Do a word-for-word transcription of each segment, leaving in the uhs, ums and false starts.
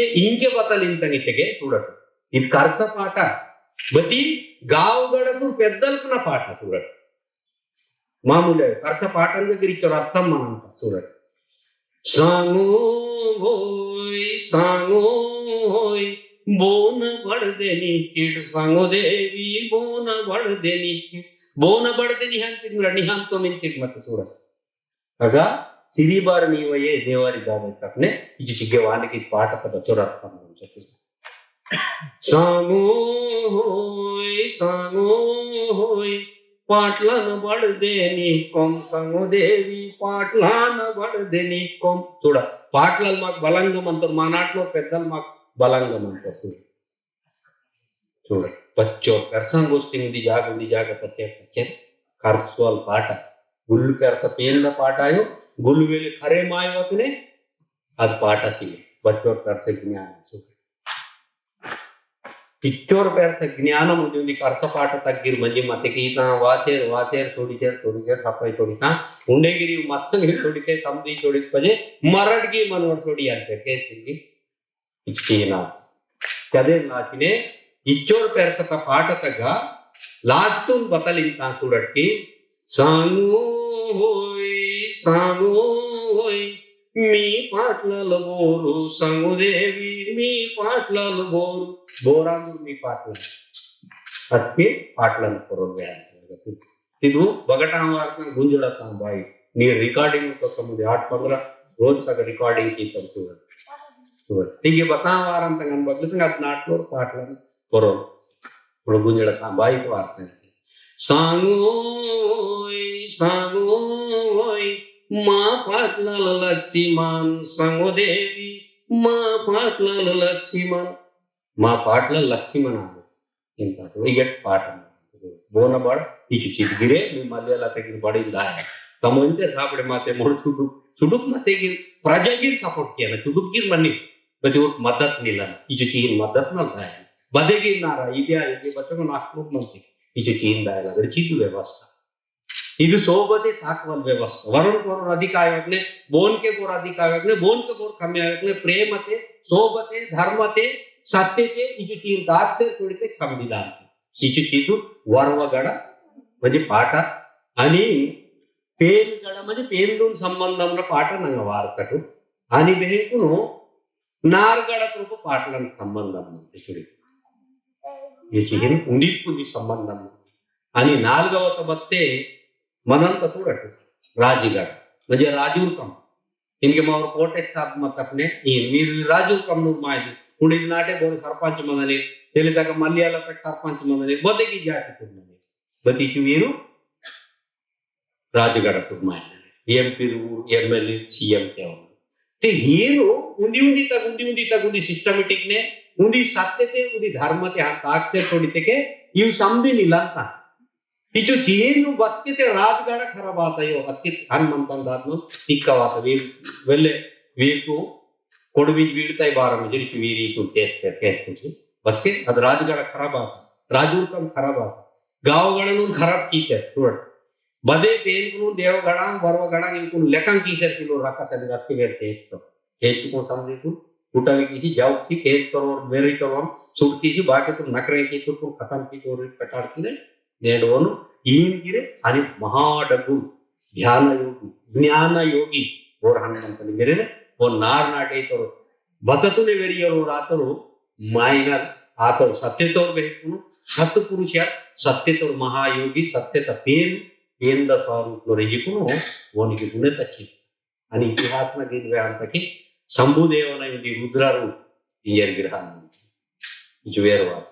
इंके बतल इंतंग इत्तेके सूड़ट। इद कर्स पाट। बती गाव गड़तु पेद्दलकना पाट सूड़ट। मामूले कर्स पाट अंगे गिरिचोर अर्थम मनंता सूड़ट। सांगो होय, सांगो होय, बोन बड़दे निकिट सांगो देवी, बोन बड़दे निकिट, बोन बड़दे निहांतिट, निहांतो मिंतिट मत सूड़ट। अगा सिरी बार नीवये देवारी दादा तकने इचु चिग्गे वानकी पाट तब चोर अर्थम मनंता। सांगो होय, सांगो होय, पाटलान बड़दे निकोम, सांगो देवी, पाटलान बड़दे निकोम। सूड़ा, पाटलाल माक बलंग मंतोर, मा नाटनोर पेद्दल माक बलंग मंतोर। सूड़ा, सूड़ा, बच्चोर करसा गोष्टी उंदी जाग, उंदी जाग पच्चे, पच्चे, करसवाल पाटा। गुल्ल करसा पेनला पाटा आयो, गुल्ल वेले खरे माय वतने, अद पाटा सिले, बच्चोर करसा ज्ञान। सूड़ा, पिच्चोर पेरसा ज्ञान मंजे उंदी करसा पाट तग्गिर मंजे मते कीता, वाचेर, वाचेर, सोडिचेर, सोडिचेर, सप्पई सोडिता, उंडे गिरी मत्तंग सोडिते, समदी सोडित पजे, मरड़ गी मनवर सोडी अंते, कैसे की? इच्चीना। कदे नाचिने, इच्चोर पेरसा पाट तगा, लास्तुन बतल इंता सूड़ट की, सांगो होय, सांगो होय, मी पाटलाल बोरू, सांगो देवी, मी पाटलाल बोरू, बोरांदुर मी पाटलाल। अदके पाटलाल पोरोल वे अंत। तिदु बगटा वारता गुंजड़ता बाई। नी recording तो समझे आठ पंद्रह रोज तक recording की तरह सूड़ट। सूड़ट। ठीक है, बता वारंत गन बगल तक अद नाटनोर पाटलाल पोरोल। थोड़ा गुंजड़ा था, बाई को आते हैं। सांगोय, सांगोय, मा पाटलाल लक्ष्मण, सांगो देवी, मा पाटलाल लक्ष्मण, मा पाटलाल लक्ष्मण आवे। इंता तो इगेट पाट बोन बड़, इचु चित गिरे, मी मलयाला तक बड़ी दाय। तमो इंते सापड़े माते मोड़ चुडुक, चुडुक माते गिर, प्रजा गिर support किया ना, चुडुक गिर मनी। बदी ओर मदत मिलन, इचु चीन मदत न दाय। बदे गिर नारा, इदे आयो के बच्चों को नाक मुख मंते, इचु चीन दाय लगर चीज व्यवस्था। इदु सोबते ताकवल व्यवस्था। वरुण कोर अधिक आयोगने, बोन के कोर अधिक आयोगने, बोन के कोर कमी आयोगने, प्रेमते, सोबते, धर्मते, सत्यते, इचु चीन ताकसे थोड़ीते संविधान। इचु चीतु वर्वगड़ा, म्हणजे पाटा, अनि पेनगड़ा, म्हणजे पेनदुन संबंधम न पाटा नंग वार्तटु। अनि बेहेकुनु नारगड़ा तुरुपु पाटलन संबंधम न इचुड़ी। ये चीजन उंदी पुंदी संबंधम न। अनि नालगवत बत्ते मनंत तुरट राजगड़, म्हणजे राजूर कम। इनके मावर कोटे साहब मत अपने, इन वीर राजूर कम नूर मायदु। उंडी नाटे बोर सरपंच मदने, तेले तक मलयाला तक सरपंच मदने, बदे की जाति तुम मदने। बती क्यों वीरू राजगड़ तुम मायदु। एमपी रू, एमएलए, सीएम क्या हो। ते हीरो उंदी उंदी तक, उंदी उंदी तक, उंदी सिस्टमेटिक ने, उंदी सत्य ते, उंदी धर्म ते, हाँ, ताकते थोड़ी ते के, यू समझी नहीं लगता। इचु चीन नु बस्के ते राजगड़ खराब आता यो, अति हनुमंतन दादनो, इक्का वाता वीर, वेले, वीर को, कोडविज बीड़ता ही बारह में, जरी चु वीर इचु तेज, तेज, तेज, तेज। बस्के, अद राजगड़ खराब आता, राजूर कम खराब आता, गाँव गड़न खराब कीते, सूड़ट। बदे पेनकुनु देवगड़ा, वर्वगड़ा, इनकुनु लेकन कीसेर किलो रखा सदी रख के बेर तेज तो। तेज को समझे तू, उठावे किसी जाओ की तेज करो, मेरी करो, छूट कीसी बाकी तुम नखरे की तो तुम खत्म की तो कटाड़ की ने, नेडोनु, ईन गिरे, अनि महाडगु, ध्यान योगी, ज्ञान योगी, ओर हनुमंतन गिरे ने, ओर नार नाटे तोर, बततुने वेरियर ओर आतोर, माइनर आतोर सत्य तोर बेहकुनु, सत्पुरुष या, सत्य तोर महायोगी, सत्य त पेन, पेन द स्वरूप लो रेजिकुनु, वोन की गुणे तच्ची। अनि इतिहास में गिन वे हम तकी, शंभुदेवन उंदी रुद्र रूप, इंजर गिरहान। इचु वेर वात।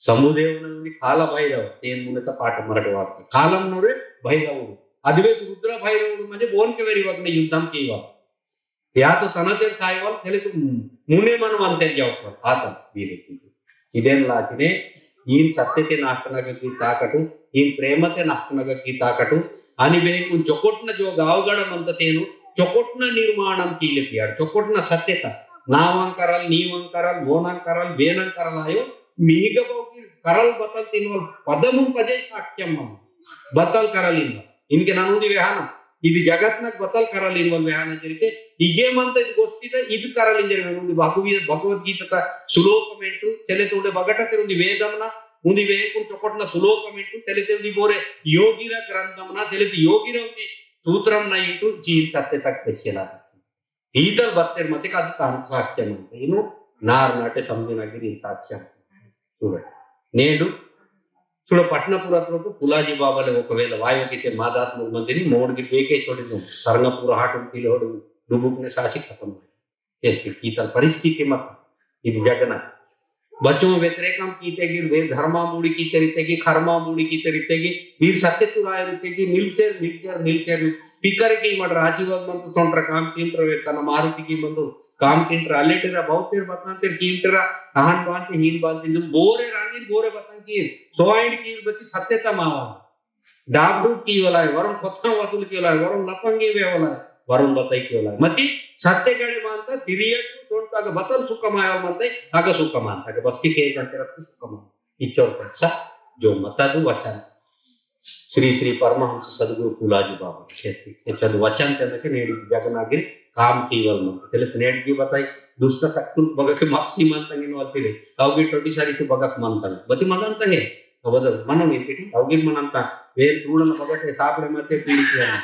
शंभुदेवन उंदी काल भैरव, तेन मुने त पाट मरट वात। कालम नोरे भैरव। अदिवेस रुद्र भैरव म्हणजे बोन के वेरी वक्त युद्धम की वात। या तो तनतेर सायवाल खेले तो मुने मन वंतेर जाओ पर आता वीरे की। इदेन लाचिने ईन सत्यते नाकनग की ताकटु, ईन प्रेमते नाकनग की ताकटु, अनि बेकुन चोकोटन जो गावगड़ मंततेनु, चोकोटन निर्माणम कीले पियाड़, चोकोटन सत्यता, नावंकरल, नीवंकरल, वोनंकरल, वेनंकरल आयो, मीगबाव की करल बतल तिनवल पदमुन पजे साक्ष्यम मम। बतल करल इनवा। इनके ननुदी वेहाना, इद जगतनगा बतल करल इनवल वेहाना जरिते, इगे मंता इद गोष्टी ता इद करल इंजर वेहाना। उंदी भगवी-, भगवद्गीता ता श्लोक मेंटू, चले तो उंडे बगटा तेरे उंदी वेदमना, उंदी वेंकुन चोकटना श्लोक मेंटू, चले ते उंदी बोरे योगीरा ग्रंथमना, चले ते योगीरा उंदी सूत्रमना इंटू जीव सत्य तक पेसेला। ईतल बत्तेर मते कादु तान साक्ष्य मंता। इनु नार नाटे समझना गिरी साक्ष्य। चूड़ा। नेडु चूड़ा पटनापुरत्तुरकु पुलाजी बाबाले ओकवेला वायो किते मादात मुगमंदिरी मोड़गी बेके छोड़ी दो। सरंगपुर हाटुन किलोड़ू डुबुकने सासी खत्म। ये कीतल परिस्थिति मत। इद जगना। बच्चों व्यतिरेकम कीते गिर, वे धर्मा मूड़ी कीते रिते गी, खरमा मूड़ी कीते रिते गी, वीर सत्य तुराय रिते गी, मिलसेर, मिलसेर, मिलसेर, पिकर की मड राजीव मंत सोंटर काम तीन प्रवे तना मारुति की मंदु, काम तीन ट्रालेटेरा, बहुत तेर बतन तेर कीमटेरा, अहन बांते, हीन बांते, जो बोरे रांगीर, बोरे बतन की, सोआइंड की बची सत्य तमावा। डाबडूब कीवलाय, वरम कोत्ता वसूल कीवलाय, वरम लपंगी वेवलाय, वरम बताई कीवलाय। मती सत्य गड़े मानता, तिरियट तोंड तग बतल सुख माया मानता, अग सुख मानता, अग बस्ती के जंतर सुख मानता। इचोर पैसा जो मता दु वचन। श्री श्री परमहंस सदगुरु पुलाजी बाबा क्षेत्र के चंद वचन चंद के नेड़ जगनागिर काम कीवल मंता। चले नेड़ की बताई, दुष्ट शक्तुन बगके मापसी मानता गिन वालती ले। अवगी टोटी सारी से बगक मानता। बती मानता है। अवदल मनो इंतिटी, अवगी मनंता। वेर तूड़न बगटे सापड़े मते पीड़ी किया।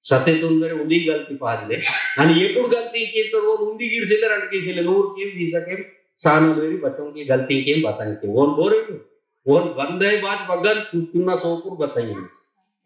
सते तुंदरे उंदी गलती पादले। नन एपुड़ गलती की तो वो उंदी गिर से रट की से नूर की भी सके। सानो मेरी बच्चों की गलती की बताएं कि वो बोरे। वो बंदे बात बगन चुना सोपुर बताइए।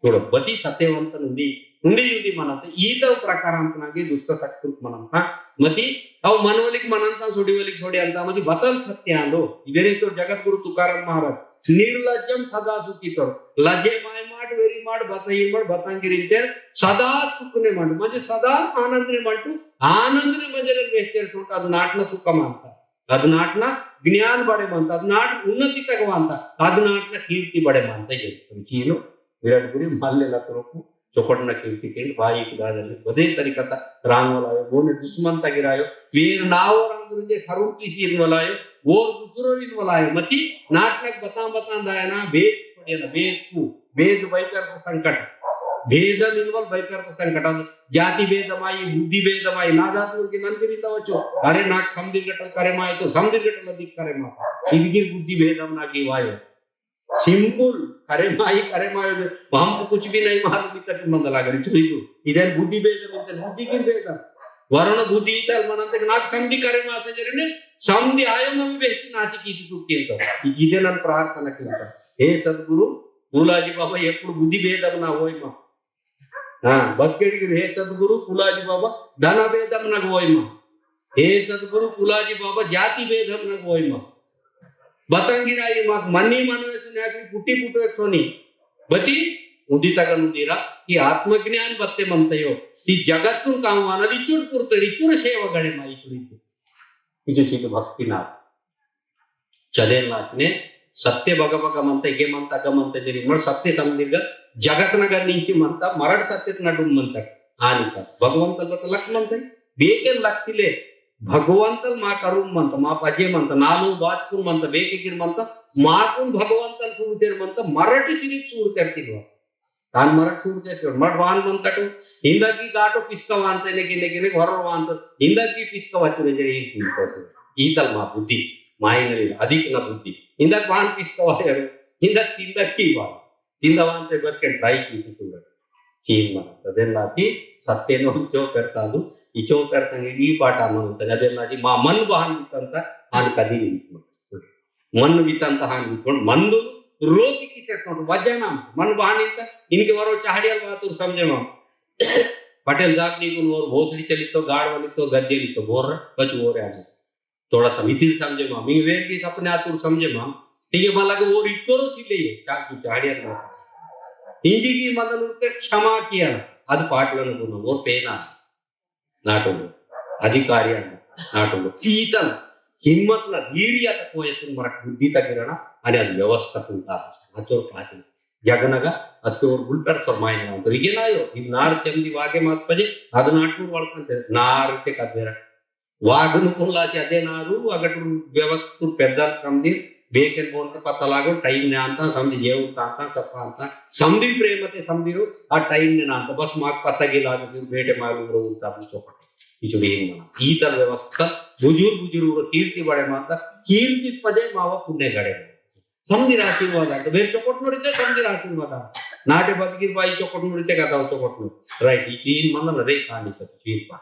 चूड़ा, बती सत्यवंतन उंदी, उंदी उंदी मनंता, ईतल प्रकार अंतनागे दुष्ट शक्तुल मनंता, मती, अव मनवलिक मनंता, सोडीवलिक सोडी अंता, मती बतल सत्य आंदो। इदेरे तो जगत गुरु तुकाराम महाराज, निर्लज्जम सदा सुखितो, लज्जे माय माट, वेरी माट, बताई माट, बतांगिरिंतेर, सदा सुखने माट, म्हणजे सदा आनंदने माट, आनंदने म्हणजे वेस्तेर सोटा, नाटना सुख मानता। अद नाटना ज्ञान बड़े मानता, अद नाट उन्नति तक मानता, अद नाटना कीर्ति बड़े मानता। ये चीनो विराट गुरु मल्ले लतरोकु चोकड़ना कीर्ति के बाई एक दादा ने बदे तरीका ता रांग वाला आयो, बोने दुश्मन ता गिरायो, वीर नाव रांग गुरु जे खरुम की सीन वाला आयो, वो दूसरो इन वाला आयो। मती नाटक बता बता दाया ना, भेद पड़े ना, भेद कु, भेद भयकर तो संकट, भेदम इनवल भयकर तो संकट। जाति भेदमाई, बुद्धि भेदमाई, ना जाति उनके नन गिरी तवचो। अरे नाक समदिर गटल करे माय तो, समदिर गटल अधिक करे माय। इनकी बुद्धि भेदम ना की वायो। Simple, करे माय, करे माय, हमको कुछ भी नहीं मालूम, इतना तुम मंद लाग रही, चुरी तू। इधर बुद्धि भेदम, इधर बुद्धि की भेदम। वरुण बुद्धि इधर मनंते नाक समदि करे माय तो जरे ने, समदि आयो मम बेहती नाची की तू के तो। इधर नन प्रार्थना की तो। हे सदगुरु, पुलाजी बाबा, ये कुल बुद्धि भेदम ना होय मा। हाँ, बस केड़ी गिर, हे सदगुरु पुलाजी बाबा, धन भेदम नग वोय मा। हे सदगुरु पुलाजी बाबा, जाति भेदम नग वोय मा। बतंगिराई माक मनी मनवे सुने आखिर पुटी पुटवे सोनी। बती, उदी तगन उदीरा, कि आत्मज्ञान बत्ते मनतयो। ती जगत तुन काम वाना, इचुर पुरते, इचुर सेवा गड़े मा, इचुर इचुर। इचुर सीधे भक्ति ना। चले लाटने सत्य बग बग मंता, इगे मंता, अग मंता जरी, मर सत्य समदिरगा जगत नगा निंची मंता, मरड़ सत्य नडुम मंता। आनिका भगवंतल बत लक मंता, बेके लक तिले, भगवंतल मा करुम मंता, मा पजे मंता, नालू बाचकुन मंता, बेके गिर मंता, माकुन भगवंतल सूड़तेर मंता, मरड़ सिरिफ सूड़तेर तिलवा। तान मरट सूड़ते थे, मरट वान मंतटु, हिंदा की गाटो पिसका वानते ने के, ने के, ने के, वरोर वानते, हिंदा की पिसका वाचुरे जरे ही पिसका वाचुरे। ईतल मा बुद्धि, माई नली अधिक ना बुद्धि। हिंदा वान पिसका वाचुरे, हिंदा तिंदा की वान। तिंदा वानते बस के ट्राई की थी सूड़े। चीन मा, तदेन लाची, सत्य नो चो करता दु, इचो करता ने, ई पाटा मन, तदेन लाची, मा मन बहान तंता, आन कदी नहीं। मन वितंत हान वितंत, मंदु रोति किसे तोट वजनम, मन बहान इंत, इनके वरो चाहड़ियल वातुर समझे माम। पटेल जात नी कुन वोर भोसड़ी चली तो, गाड़ वाली तो, गद्य ली तो, बोर, बच वोर आने। थोड़ा सा मितिर समझे माम, मी वेर की सपने आतुर समझे माम। ठीक है, मला के वोर इतरो सिले, चाकू चाहड़ियल वातुर। इंजी की मदन उनके क्षमा किया, अद पाटलन कुन वोर पेना। नाटोलो, अधिकारी नाटोलो, ईतल हिम्मतला धीर्यता कोयतुन मरट बुद्धिता गिरणा, अनि अद व्यवस्थातुन तापस। अचोर पाचिन। जगनगा, अस्के ओर गुल्टर फरमाइन ना। तो इगे नायो, इन नार चमदी वागे मात पजे, अद नाटूर वड़कंते, नार ते कदेरा। वागनु कुन लासी अदे नारू, अगटुर व्यवस्थातुर पेद्दाल कमदी, बेकेन बोनते पत्ता लागो, time ने आंता, समदी जेवता आंता, सप्पा आंता, समदी प्रेमते समदीर, आ time ने आंता, बस माक पत्ता गिला दे, बेटे मालूम रो उंता भी चोकट। इचुड़ी हिन मना। ईतल व्यवस्था, बुजुर्ग बुजुर्ग रो कीर्ति बड़े माता, कीर्ति पदे मावा पुण्य गड़े। समदीर आशीर्वाद आंता, बेर चोकटनोर इते समदीर आशीर्वाद आंता। नाटे बदगीर बाई चोकटनोर इते कथा चोकटनोर। Right, इचुड़ी हिन मना रे कांडी तो चीर पा।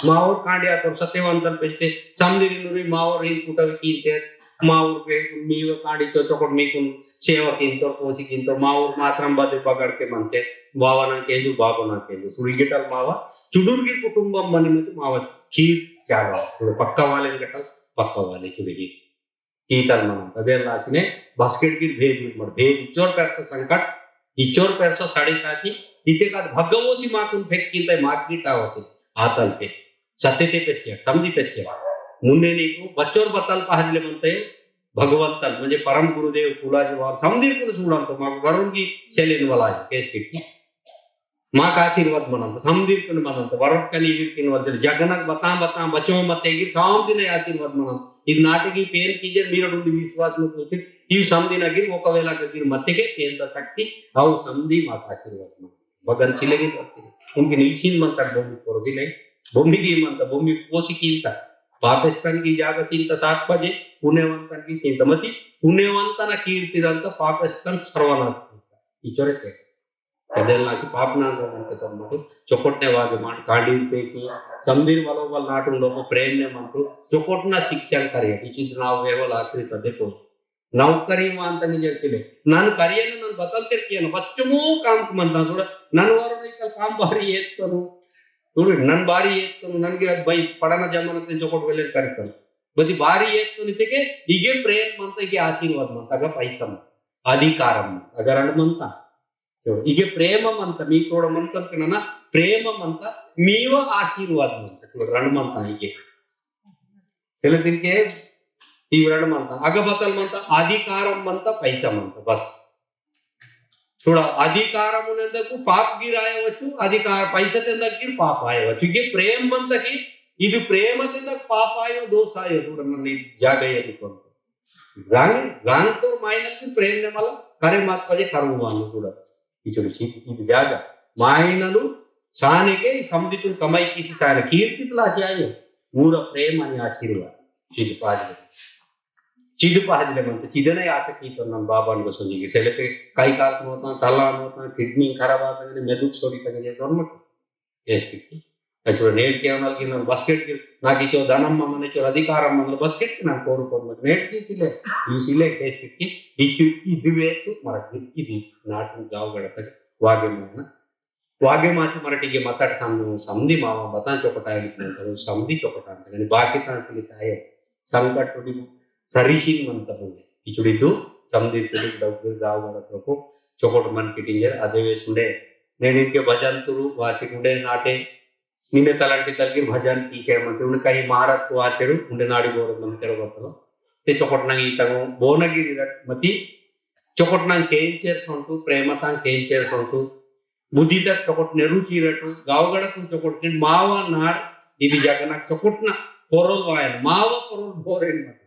मावोर कांडी आतोर सत्यवंतन पेस्ते, समदीर नुरी मावोर हिन कुटा कींते, मावोर के मीवा कांडी तो चोकट मीकुन सेवा कींतोर, कोसी कींतोर, मावोर मात्रम बदे बगड़ के मनते, बाबा ना केंजु, बाबा ना केंजु। सुड़ी गिटल मावा, चुडुर की कुटुंबम मनी मत मावा, खीर चाला, पक्का वाले गिटल, पक्का वाले चुड़ी की। ईतल मनंता। अदेन लासिने बस्केट गिर भेद गिर मर। भेद इच्चोर पेरसा संकट, इच्चोर पेरसा साड़े साती, इते काद भगवोसी माकुन फेक किंता माक गिटा वचे। आतल पे। सत्य ते पेसिया, समदी पेसिया। मुन्ने नीकु बच्चोर बतल पहजले मनते, भगवंतन, म्हणजे परम गुरुदेव कुलाजी वाल, समदीर कुन सूड़ंतो, माकु वरुण की सेलेन वाला है, केस किटकी। माक आशीर्वाद मनंत, समदीर कुन मनंत, वरोट कनी वीर किन वजर, जगनक बतां बतां बचो मते गिर, समदीन आशीर्वाद मनंत। इद नाटकी पेन कीजे, मीरडुंडी विश्वास में पूछे, इव समदीन गिर, वो कवेला के गिर मते के, पेन दा शक्ति, अव समदी माक आशीर्वाद मनंत। बगन चिले गिर बत्ती। उनकी नीसिन मनता भूमि पोर दिले, भूमि की मनता, भूमि पोसी कींता। पापिस्तान की जागा सींता सात बजे, पुण्यवंतन की सींता मती, पुण्यवंतन कीर्ति दंता, पापिस्तान सर्वनाश कींता। इचोरे के। कदेल नाची पाप ना दो मन के तब मटो, चोकोट ने वाजे मान कांडी पे की, समदीर वालो वाल नाटुन लोगो प्रेम ने मंटो, चोकोट ना शिक्षण करिए, इचित नाव वेवल आखिरी तक देखो। नौकरी वांतन जर किले, नन करिए ना, नन बतल तेर किए ना, बच्चो मो काम को मनता थोड़ा, नन वारो नहीं कल काम बारी एक तो नो, थोड़ी नन बारी एक तो नो, नन के भाई पढ़ाना जमाना ते चोकोट वेले करी तो, बदी बारी एक तो नहीं थे के, इगे प्रेम मनता, इगे आशीर्वाद मनता, अगर पैसा मनता, अधिकारम मनता, अगर अन मनता, तो इगे प्रेम मंत, मी तोड़ मंत के ना, प्रेम मंत, मीव आशीर्वाद मंत, तो रण मंत इगे। तेले दिन के, इव रण मंत, अगबतल मंत, अधिकारम मंत, पैसा मंत, बस। थोड़ा अधिकारम उन्हें को पाप गिर आया वचु, अधिकार पैसा तेंदा गिर पाप आया वचु। इगे प्रेम मंत की, इदु प्रेम तेंदा पाप आयो, दोष आयो, थोड़ा नन्नी जागा ये तो। रांग, रांग तो मायनल की प्रेम ने मला करे मात पजे करू वानु कूड़ा। इचुड़ी चीज, इचुड़ी जागा। मायनलु साने के समझी तुम कमाई किसी साने कीर्ति तलाशी आयो। मूरा प्रेम अनि आशीर्वाद। चीज पाजले। चीज पाजले मन तो चीज नहीं आ सकी तो नम बाबा को सोची की सेले पे काई काल नोता, तला नोता, किडनी खराब आता, मेदुक सोरी तक ये सोन मत। ए स्थिति। अचुर नेट के अनल की नन बस्केट की ना की चो धनम मने चो अधिकारम मने बस्केट की ना कोर कोर मत नेट की सिले, यू सिले के स्थिति। इचु इदु वे तो मरक इदि नाटन गाव गड़तक वागे मना। वागे माची मराठी के मतट सामने समधी मावा बता चोकटाय लिखने तो समधी चोकटाय लिखने बाकी तान के लिए संकट तो सरीशीन मंत बोले। इचुड़ी दु समधी के लिए डॉक्टर गाव गड़तक चोकट मन किटिंजर अदेवे सुंडे। नेनिन के भजन तुरु वासी कुंडे नाटे निमे तलांटी तलगिर भजन कीसे मंते उन्हें कहीं महाराज को आचेरु उन्हें नाड़ी बोर मंते रो बतलो। ते चोकट नंग इतंगो बोनगिरी रट मती चोकट नंग केंचेर सोंटू, प्रेमतांग केंचेर सोंटू, बुद्धि तक चोकट नेरुचि रटू, गावगड़ा तू चोकट के मावा नार इदी जगना चोकट ना पोरोल वायन, मावा पोरोल बोरेन मत।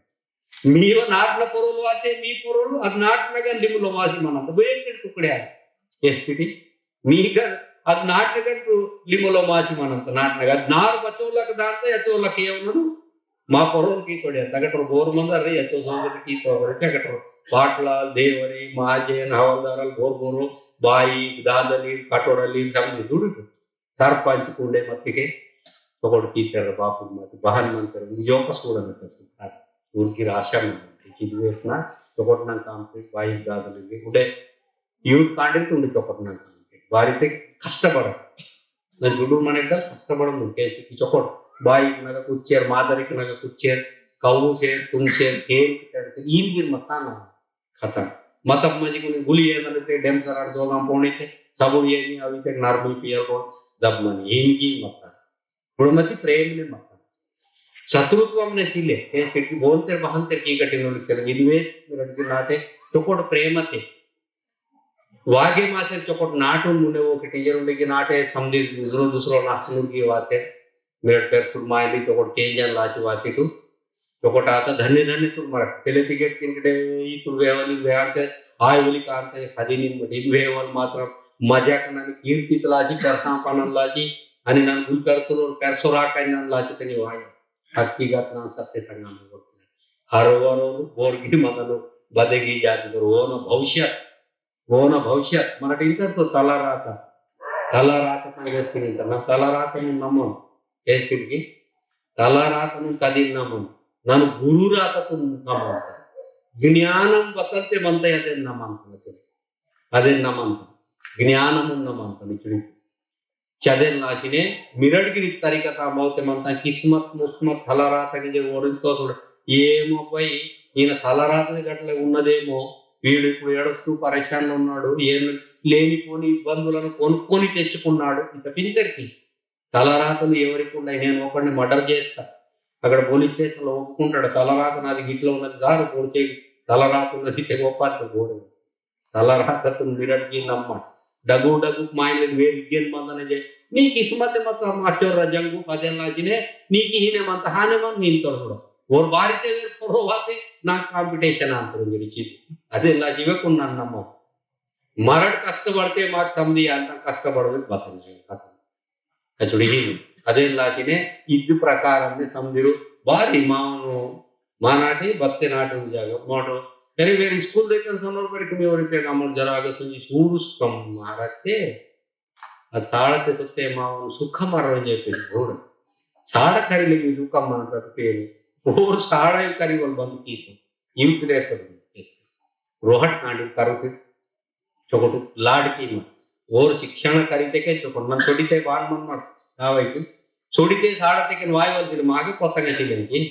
मीवा नाटना पोरोल वाते, मी पोरोल, अद नाटना गन लिमुलो मासी मनंत। बे एक टुकड़े आए। ये स्थिति। मी गन, अद नाटना गन तू लिमुलो मासी मनंत। नाटना गन, नार बचो लक दांत, यचो लक ये उन्होंने। मा पोरोल की छोड़े, तगट रो बोर मंदर रे, यचो संगत की तो रे, तगट रो। पाटलाल, देवरी, महाजन, हवलदारल, बोर बोरो, बाई, दादली, कटोड़ली, सब जुड़ गए। सरपंच कुंडे मत्तिके चोकट कीतेर बापू मत बहन मंतेर निजोक सूडन। ऊरकी राशा मंते कि द्वेषना चोकट ना काम पे बाई दादले उंडे यूथ कांडे तो उंडे चोकट ना काम पे बारी ते कष्टपड़। ना जुडू मने एकदम कष्टपड़ मुके कि चोकट बाई नगा कुच्चेर, मादरी नगा कुच्चेर, कऊ सेर, तुम सेर, खेल करते इन गिर मत ना। खतम। मतलब मजी कुनी गुली ये नले ते डेम सरार जोगा पोनी ते, सबुर ये नी अभी तक नॉर्मल पियर को दब मनी, हिंदी मत। गुणमती प्रेम ने मत। शत्रुत्व हमने सीले, ये फिर बोलते बहनते की कठिन होने चले, इनवेस रंग नाटे, चोकोट प्रेम ते। वागे मासे चोकोट नाटो मुने वो के टीचर उंडे की नाटे, समझे दूसरो, दूसरो नाचनूर की बात है। मेरे पैर फुट माए भी चोकोट केंजन लासी बात ही तू। चोकोट आता धन्य धन्य तुम मरक। चले टिकट किनकटे ई तुम वेहवाल, ई वेहवाल के, आय बोली कांते, खदी नीन मटे, ई वेहवाल मात्र मजाक नानी कीर्ति तलाची, करसा पानन लाची, अनि नन गुल करसोर, करसोर आकाई नन लाची तनी वाय। हकीकत ना सत्य तंगा में बोलते हैं। हर वरो बोर गिरी मदनो बदेगी जाति करो, वो ना भविष्य, वो ना भविष्य, मराठी इंतर तो तला राता। तला राता तंग एस्किन इंतर, ना तला राता नु नमन। एस्किन की? तला राता नु कदी नमन। नन गुरु राता तु नमन। ज्ञानम बतलते मनता अदे नमन। अदे नमन। ज्ञानम नमन। निचुड़ी। चदेन लासिने मिरड़ गिरी तरीका ता मौते मनता किस्मत मुस्मत तला राता की जे ओरिन तो थोड़ा। ये मो भाई, इन तला राता ने गटले उन्नदेमो, वीडु इप्पुडु एडस्तू परेशान उन्नाडु, ये लेनिपोनि इब्बंदुलनु कोनुक्कोनि तेच्चुकुन्नाडु, इंत पिंतेर्की। तला रातलु एवरिकि उंडा, नेनु ओकड़िनि मर्डर चेस्ता। अक्कड पोलीस स्टेशनलो ओप्पुकुंटाडु, तला रात नादि गिट्ला उन्नदि सार, पोड़िते तला रात उन्नदि इत्ते ओप्पंटे पोडु। तला राततुन मिरड़ गिरी नम्मट। डगु डगु मायने वेर इग्गेन मंदने जे। नी किस्मत मत माचोर रजंगु पदेन लाजिने, नी की हीने मंत हाने मन नीन तोड़। ओर बारिते वेर पोरो वाते ना कॉम्पिटिशन आंतर मेरी चीज। अदेन लाजिवे कुन नन्नमो। मरड़ कष्ट पड़ते मात समझी अंत कष्ट पड़वे बतन खत्म। अचुड़ी ही अदेन लाजिने इद प्रकार ने समझिरु बारी मावनो मानाटी बत्ते नाटो जागा मोटो। अरे वेर स्कूल देखन सोनोर पर कमी ओरी पे कामोर जरा आगे सुनी सूरुस कम मारते। आ साड़ा ते सत्ते मावन सुख मारो जे पे घोड़। साड़ा करी लगी सुख मानता तो पेन। और साड़ा ही करी वल बंद की तो। यूथ ले तो। रोहट नाडी करो थे। चोकोट लाड की मत। और शिक्षण करीते के चोकोट मन छोड़ीते बाण मन मत। ना भाई तू। छोड़ीते साड़ा ते के वाई वल फिर मागे पोता के चिलेंगे।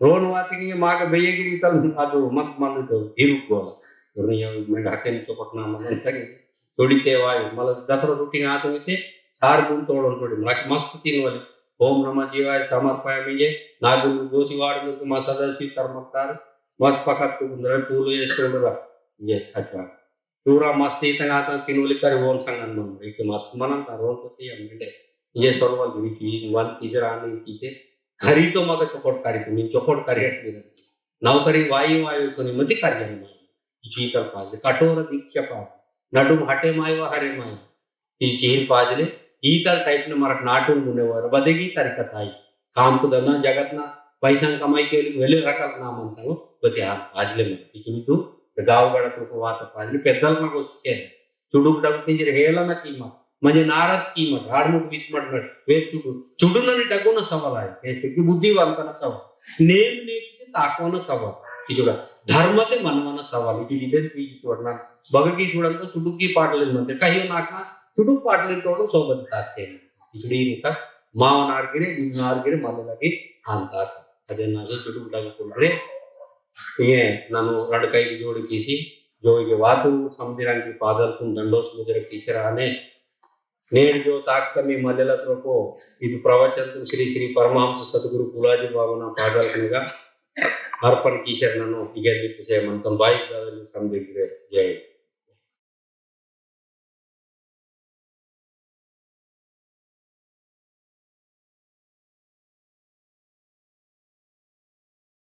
रोन वाते के मागे भैया गिरी तल आदो मत मन तो हिरुक बोला। और नहीं, मैं ढाके नहीं चोकोट ना मन तक। छोड़ीते वाई, मतलब दसरा छुट्टी ना तो इते सार गुण तोड़न छोड़ी। मस्त तीन वाले। ओम नमः शिवाय, समर्पयामि ये, नागुल गोसी वाड़ में तो मसा दसी तरमकार, मत पकत को गुंदरे पूल ये सोडरा। ये अच्छा। पूरा मस्ती तंग आता किनोली कर ओन संगन मन, एक मस्त मनन का रोन तो ते हम मिले। ये सोडवल भी की वन की जरा आने की से, हरी तो मग चोकोट करी तुम, चोकोट करी हट मिले। नौकरी वायु वायु सुनी मत करी हम। शीतल पास, कठोर दीक्षा पास, नडुम हटे मायवा हरे मायवा। ई चीन पाजले, ईतल टाइप ने मरक नाटुन मुने वर, बदेगी तरीका ताई। काम को धंधा जगत ना, पैसा कमाई के लिए वेले रखल ना मनता हो, बते हाँ, पाजले मन। इचुन तू, गाँव गड़ा तो को वात पाजले, पेद्दल ना गोष्ट के। चुडुक डगु किंजर हेला ना कीमत, म्हणजे नाराज कीमत, आड़मुट विचमट नट, वे चुडु। चुडु ननी डगु ना सवाल आए, ऐसे कि बुद्धिवंत ना सवाल। नेम नेम ताको ना सवाल। इचुड़ा, धर्म ते मनवना सवाल। इचुड़ी देन पीछे छोड़ना। बगकी सुड़न तो चुडुकी पाटलिन मंते। कहियो नाका, चुडुक पाटलिन तोड़ो सोबत ताते। इचुड़ी इनका माव नारगिरे, इन नारगिरे, मन लगी, आन ताक। अदे ना से चुडुक लगी कुलरे। ये ननु रड़काई की जोड़ी किसी, जो ये वातु समझिरंग की पादल कुन दंडोस मुजरे किसी राने। नेड़ जो ताक कमी मलेला त्रोको, इद प्रवचन तु श्री श्री परमहंस सतगुरु पुलाजी बाबा ना पादल कुनगा। अर्पण किसी ननु, इगे दिपुसे मंतन बाई दादा समझिरंग। जय।